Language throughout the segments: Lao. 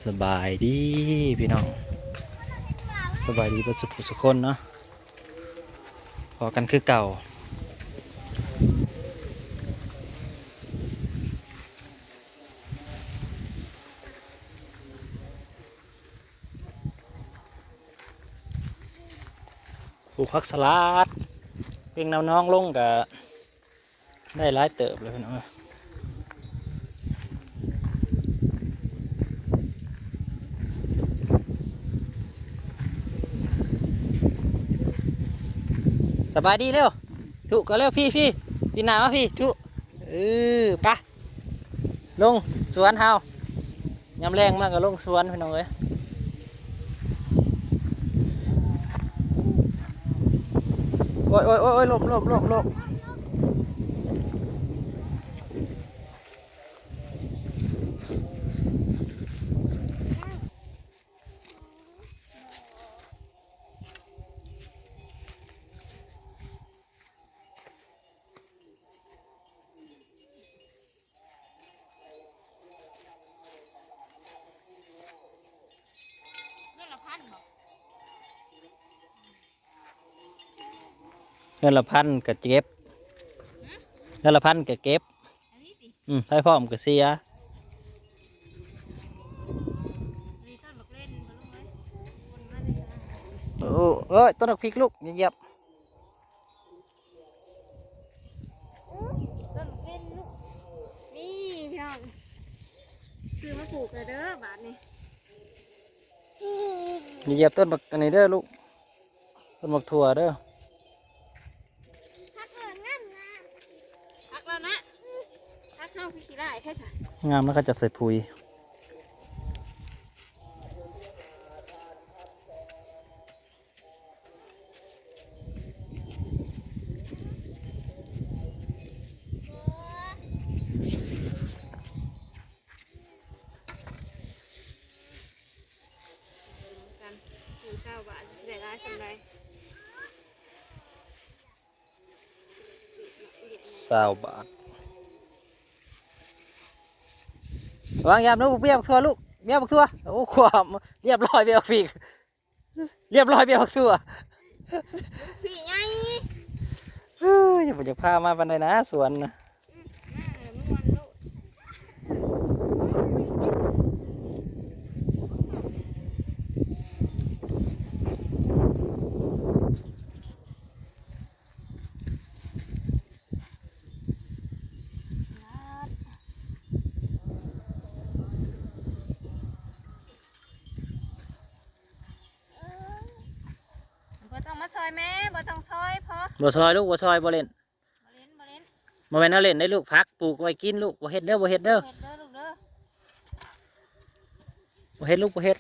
ສະບາຍດີພີ່ນ້ອງ ສະບາຍດີເບິດສຸກຄົນເນາະ ພໍ້ກັນຄືເກົ່າ. ປູກຜັກສະຫຼັດ ເວັງນ້ຳນອງລົງກະໄດ້ຫຼາຍເຕີບເລີຍພີ່ນ້ອງເອີຍ. ສະບາຍດີເລັວ ທຸກະເລັວ ພີ້ ພີ້ ປີໜ້າມາພີ້ ທຸ ເອີ ປະ ລົງສວນເຮົາ ຍາມແລງມາກໍລົງສວນພີ່ນ້ອງເອີຍ. ໂອ້ຍ ໂອ້ຍ ໂອ້ຍ ໂອ້ຍ ລົ້ມ ລົ້ມ ລົ້ມ ລົ້ມ. ເດືອນລະພັນກະເກັບ ເດືອນລະພັນກະເກັບ ອືມ ໄປພ້ອມກະເສຍ. ໂອ້ ເອີຍ ຕົ້ນບັກພິກລູກ ຢ່າຢຽບ. ຕົ້ນເພັນລູກ ນີ້ພີ່ນ້ອງ ຊື້ມາປູກແລ້ວເດີບາດນີ້. ຢ່າຢຽບຕົ້ນບັກອັນນີ້ເດີລູກ ຕົ້ນບັກຖົ່ວເດີ. ຜັກເອີງາມໆ ຜັກແລ້ວນະ ຜັກເຮົາຄືຂີ້ຮ້າຍແທ້ ງາມແລ້ວເຂົາຈະໃສ່ປຸ໋ຍ. ຊາວບາດ ລະວັງຢາມເດີ ເບັກເບ້ຍ ບັກຖົ່ວລູກ ເບ້ຍ ບັກຖົ່ວ. ໂອ້ ຄວາມ ລຽບຮ້ອຍ ເບ້ຍ ບັກພິກ. ລຽບຮ້ອຍ ເບ້ຍ ບັກຖົ່ວ ພີ້ໃຫຍ່. ເອີ ຍັງບໍ່ຢາກພາມາປານໃດນະ ສວນນະ. ບໍ່ຕ້ອງມາຊ່ອຍແມ່ ບໍ່ຕ້ອງຊ່ອຍພໍ່. ບໍ່ຊ່ອຍລູກ ບໍ່ຊ່ອຍ ບໍ່ຫຼິ້ນ ບໍ່ຫຼິ້ນ ບໍ່ຫຼິ້ນ. ບໍ່ແມ່ນແນວຫຼິ້ນເດ້ລູກ ຜັກປູກໄວ້ກິນລູກ ບໍ່ເຮັດເດີ ບໍ່ເຮັດເດີ ເຮັດເດີລູກເດີ ບໍ່ເຮັດລູກ ບໍ່ເຮັດ. ຕ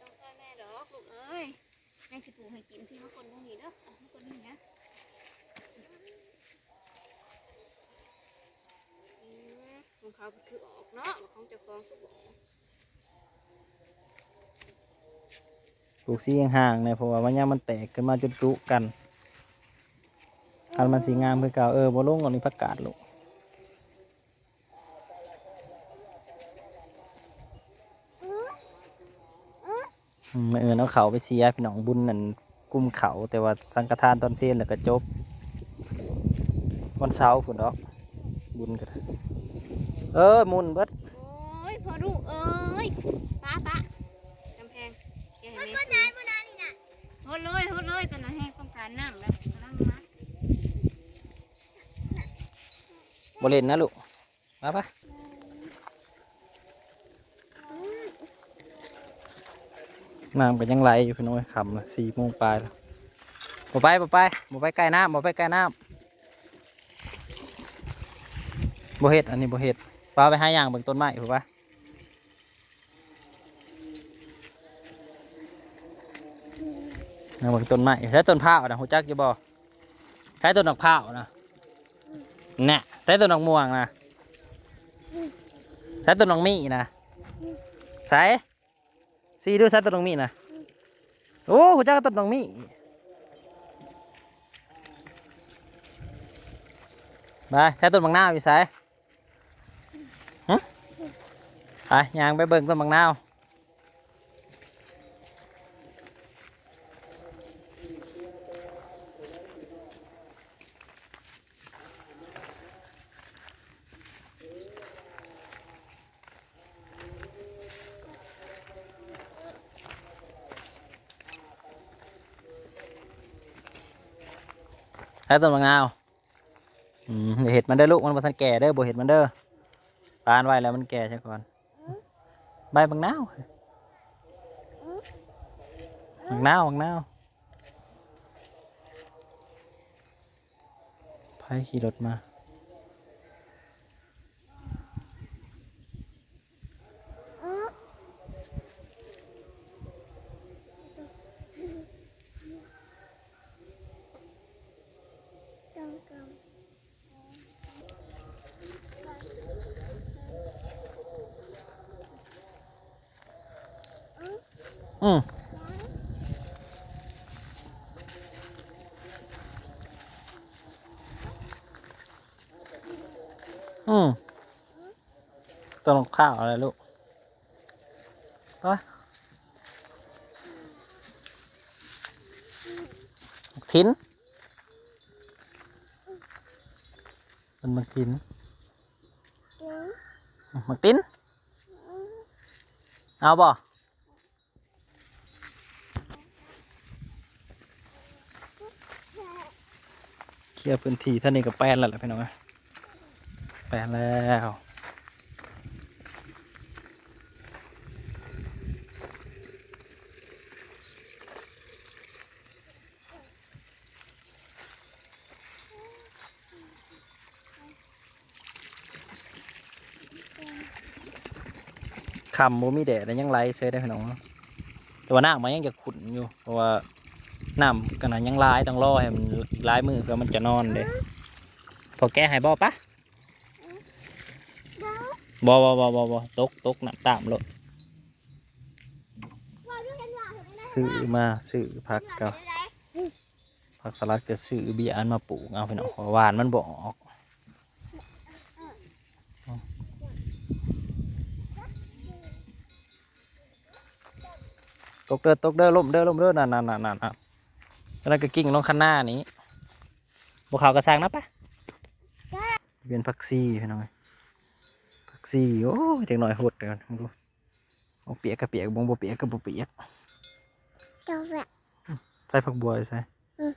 ້ອງຊ່ອຍແມ່ດອກລູກເອີຍ ແມ່ຊິປູກໃຫ້ກິນ. ພີ້ມາຄົນທາງນີ້ເດີ ມາຄົນທາງນີ້ນະ. ອືມ ຂອງເຂົາຄືອອກເນາະ ຂອງເຈົ້າຂອງຄືບໍ່ອອກ. ປູກສີຫ່າງໆແດ່ ເພາະວ່າມັນຍາມມັນແຕກຂຶ້ນມາຈົນຈຸກັນ ຄັນມັນຊິງາມຄືເກົ່າ. ເອີ ບໍ່ລົງດອກນີ້ ຜັກກາດລູກ. ອືມ ມື້ອື່ນເອົາເຂົ້າໄປເສຍພີ່ນ້ອງ ບຸນນັ້ນກຸມເຂົ້າ ແຕ່ວ່າສັງກະທານຕອນເພນແລ້ວກໍຈົບ ວັນເສົາພຸ້ນດອກ ບຸນກໍໄດ້. ເອີ ໝຸ່ນເບິດ. ໂອ້ຍ ພໍ່ລູກເອີຍ ປະ ປະ ກຳແພງ ແກະໃຫ້ແມ່. ຫົດເລີຍ ຫົດເລີຍ ຕອນນັ້ນແຮງຕ້ອງການນ້ຳແລ້ວ ກຳລັງມາ. ບໍ່ຫຼິ້ນນະລູກ. ມາປະ ນ້ຳກໍຍັງໄຫຼຢູ່ພີ່ນ້ອງເອີຍ ຄ່ຳລະ ສີ່ໂມງປາຍລະ. ບໍ່ໄປ ບໍ່ໄປ ບໍ່ໄປໃກ້ນ້ຳ ບໍ່ໄປໃກ້ນ້ຳ ບໍ່ເຮັດ ອັນນີ້ບໍ່ເຮັດ. ປາ ໄປຫາຍ່າງເບິ່ງຕົ້ນໄມ້ພຸ້ນປະ. ຍ່າງເບິ່ງຕົ້ນໄມ້ ໃສຕົ້ນພ້າວນະ ຮູ້ຈັກຢູ່ບໍ່? ໃສຕົ້ນໝາກພ້າວນະ ແນ່ ໃສຕົ້ນໝາກມ່ວງນະ ໃສຕົ້ນໝາກມີ້ນະ ໃສ ຊີ້ດູ ໃສຕົ້ນໝາກມີ້ນະ. ໂອ້ ຮູ້ຈັກແຕ່ຕົ້ນໝາກມີ້. ໄປ ໃຊ້ຕົ້ນໝາກນາວຢູ່ໃສ? ຫຶ? ໄປ ຍ່າງໄປເບິ່ງຕົ້ນໝາກນາວ. ໃຊ້ຕົ້ນໝາກນາວ. ອືມ ຢ່າເຮັດມັນເດີລູກ ມັນບໍ່ທັນແກ່ເດີ ບໍ່ເຮັດມັນເດີ ປານໄວ້ແລ້ວມັນແກ່ຊະກ່ອນ. ໃບບັກນາວ ບັກນາວ ບັກນາວ. ໃຜຂີ່ລົດມາ? ອືມ ອືມ ຕ້ອງຂ້າວອະໄລລູກ? ໄປ ໝາກຖິນ ເປັນໝາກຖິນ ໝາກຕິນ ເອົາບໍ່? ເຄຍພື້ນທີ່ເທົ່ານີ້ກໍແປນແລ້ວແຫຼະພີ່ນ້ອງເອີຍ ແປນແລ້ວ. ຄ່ຳບໍ່ມີແດດ ແລ້ວຍັງໄຫຼເຊີຍເດ້ພີ່ນ້ອງເນາະ ແຕ່ວ່ານ້ຳມັນຍັງຈະຂຸ້ນຢູ່ ເພາະວ່ານ້ຳກໍນະຍັງຫຼາຍ ຕ້ອງລໍໃຫ້ມັນອີກຫຼາຍມື້ເພື່ອມັນຈະນອນເດ້. ພໍ່ແກະໃຫ້ບໍ່? ປະ ບໍ່ ບໍ່ ບໍ່ ບໍ່ ຕົກ ຕົກນ້ຳຕາມໂລດ. ຊື້ມາ ຊື້ຜັກກັບ ຜັກສະຫຼັດກໍຊື້ເບ້ຍອັນມາປູກເອົາພີ່ນ້ອງ ເພາະວ່າຫວ່ານມັນບໍ່ອອກ. ຕົກເດີ ຕົກເດີ ລົ້ມເດີ ລົ້ມເດີ ນັ້ນໆໆໆ ອັນນັ້ນກໍກິ່ງລົງຄັນນານີ້ ບໍ່ເຂົ້າກໍຊ່າງນະ ໄປ. ເປັນຜັກຊີພີ່ນ້ອງເອີຍ ຜັກຊີ ໂອ້ຍ ເດັກນ້ອຍຫົດເດີ ເບິ່ງດູ ເອົາປຽກກໍປຽກ ບໍ່ ບໍ່ປຽກກໍບໍ່ປຽກ. ເຈົ້າແບບ ໃສ່ຜັກບົວໃສ່ ອືມ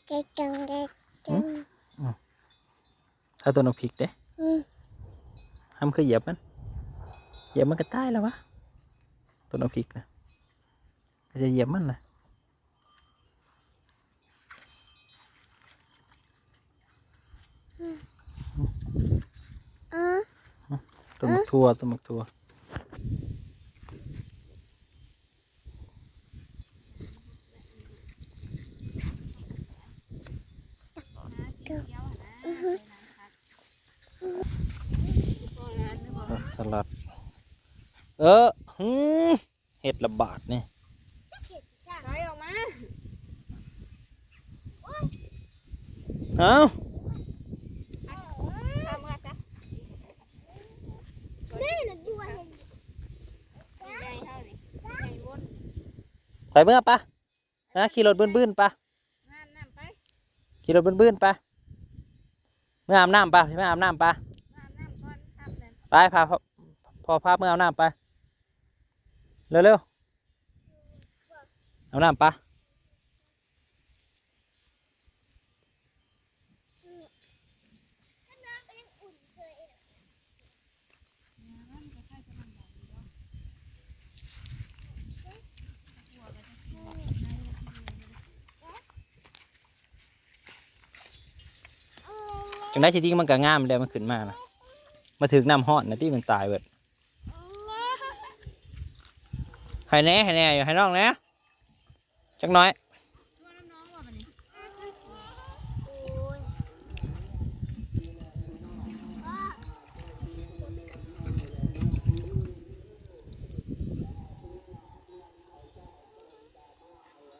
ແກະຈັງ ແກະຈັງ ອືມ ອືມ ຖ້າຕົ້ນບັກພິກເດ້ ອືມ ຫ້າມຄືຢຽບມັນ ຢຽບມັນກໍຕາຍແລ້ວວະ ຕົ້ນບັກພິກນະ ກໍຈະຢຽບມັນນະ. ອືມ ອືມ ຕົ້ນໝາກຖົ່ວ ຕົ້ນໝາກຖົ່ວ ຜັກສະຫຼັດ ເອີ ຫື ເຮັດລະບາດນີ້ ຖອຍອອກມາ ເອົາ ເອົາເມືອຊະ ໄປເມືອປະ ນະ ຂີ່ລົດບືນໆ ປະ ມາອາບນ້ຳໄປ ຂີ່ລົດບືນໆ ປະ ເມືອອາບນ້ຳປະ ຊິມາອາບນ້ຳປະ ມາອາບນ້ຳກ່ອນ ອາບແລ້ວ ໄປ ພາ ພໍ່ພາເມືອອາບນ້ຳໄປ ເລັວໆ ອາບນ້ຳປະ. ຈັ່ງໃດທີ່ຈິງມັນກໍງາມແລ້ວ ມັນຂຶ້ນມານະ ມາຖືກນ້ຳຮ້ອນນະຕິ ມັນຕາຍເບິດ. ໃຫ້ແດ່ ໃຫ້ແດ່ ໃຫ້ນ້ອງແດ່ ຈັກໜ້ອຍ. ເ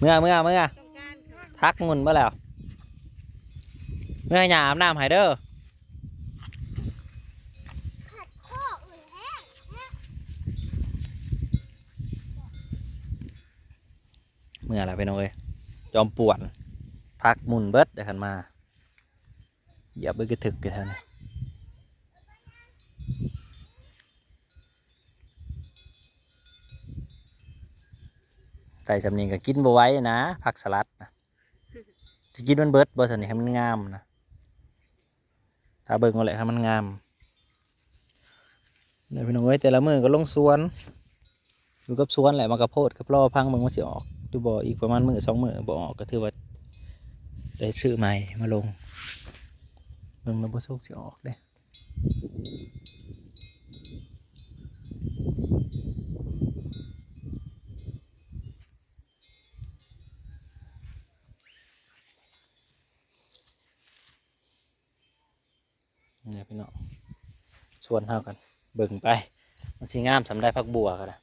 ເມືອ ເມືອ ເມືອ ພັກໝຸ່ນເບິດແລ້ວ. ເມືອໃຫ້ຍ່າອາບນ້ຳໃຫ້ເດີ. ເມືອແລ້ວພີ່ນ້ອງເອີຍ ຈອມປ່ວນ ພັກໝຸ່ນເບິດເດ້ ຄັນມາ ຢຽບໄປກະຖືກຢູ່ແຖວນີ້. ໃສ່ຊ່ຳນີ້ກໍກິນບໍ່ໄຫວນະ ຜັກສະຫຼັດນະ. ຊິກິນມັນເບິດບໍ່ຊັ້ນນີ້ ໃຫ້ມັນງາມນະ. ຖ້າເບິ່ງເອົາແຫຼະ ໃຫ້ມັນງາມ. ນີ້ພີ່ນ້ອງເອີຍ ແຕ່ລະມື້ກໍລົງສວນ ຢູ່ກັບສວນແຫຼະ ໝາກກະໂພດກັບລໍຟັງເບິ່ງວ່າຊິອອກຫຼືບໍ່. ອີກປະມານມື້ສອງມື້ບໍ່ອອກ ກໍຖືວ່າໄດ້ຊື້ໃໝ່ມາລົງ. ເບິ່ງແລ້ວບໍ່ສຸກຊິອອກເດ້. ນີ້ພີ່ນ້ອງ ສວນເຮົາກັນ ເບິ່ງໄປ ມັນຊິງາມສ່ຳໃດ ຜັກບົ່ວກໍໄດ້.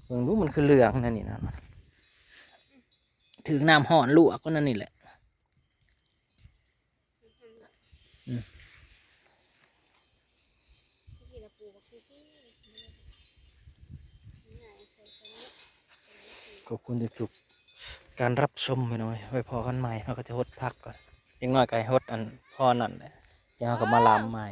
ເບິ່ງດູ ມັນຄືເຫຼືອງແນວນີ້ນະ ຖືກນ້ຳຮ້ອນລວກກໍນັ້ນນີ້ແຫຼະ. ອືມ ຂອບຄຸນທຸກໆການຮັບຊົມພີ່ນ້ອງເອີຍ. ໄວ້ພໍ້ກັນໃໝ່ ເຮົາກໍຈະຫົດຜັກກ່ອນ. ເດັກນ້ອຍກໍໃຫ້ຫົດອັນພໍ້ນັ້ນແຫຼະ ດຽວເຮົາກໍມາລຳໃໝ່.